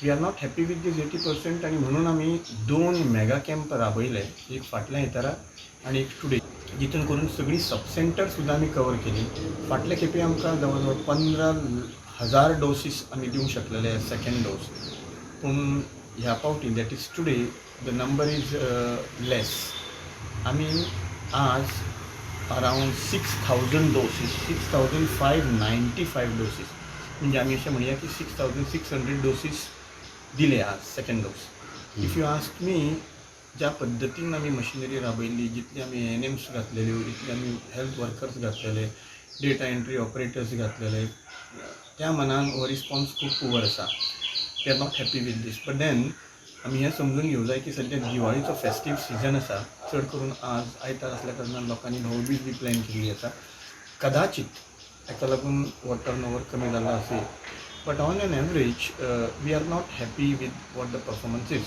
We are not happy with this 80% आनी म्हणून आमी दोन मेगा कॅम्प राबयले, एक फाटल्या आयतारा आनी एक टुडे, जितून करून सगळीं सब सेंटर सुद्दां आमी कवर केली. फाटले खेपे आमकां जवळ जवळ 15,000 डोसीस आमी दिवंक शकलेले सेकंड डोस, पूण ह्या फावटी, that is today, the number is less. आमी आज around 6,000 doses, 6,595 doses, म्हणजे आमी अशें म्हणया की 6,600 डोसीस दिले आज second dose. If you ask me, ज्या पद्दतीन आमी मशिनरी राबयल्ली, जितली आमी एएनएम्स घातलेल्यो, जितले आमी हेल्थ वर्कर्स घातलेले, डेटा एंट्री ऑपरेटर्स घातलेले, त्या मानान हो रिस्पॉन्स खूब पुवर आसा. We are not happy with this, but then आमी हें समजून घेवंक जाय की सद्या दिवाळीचो फेस्टीव सिजन आसा. चड करून आज आयतार आसल्या कारणान लोकांनी भाऊबीज बी प्लॅन केल्ली आसा. कदाचित हाका लागून हो टर्न ओवर कमी जाला आसुये, but on an average we are not happy with what the performance is.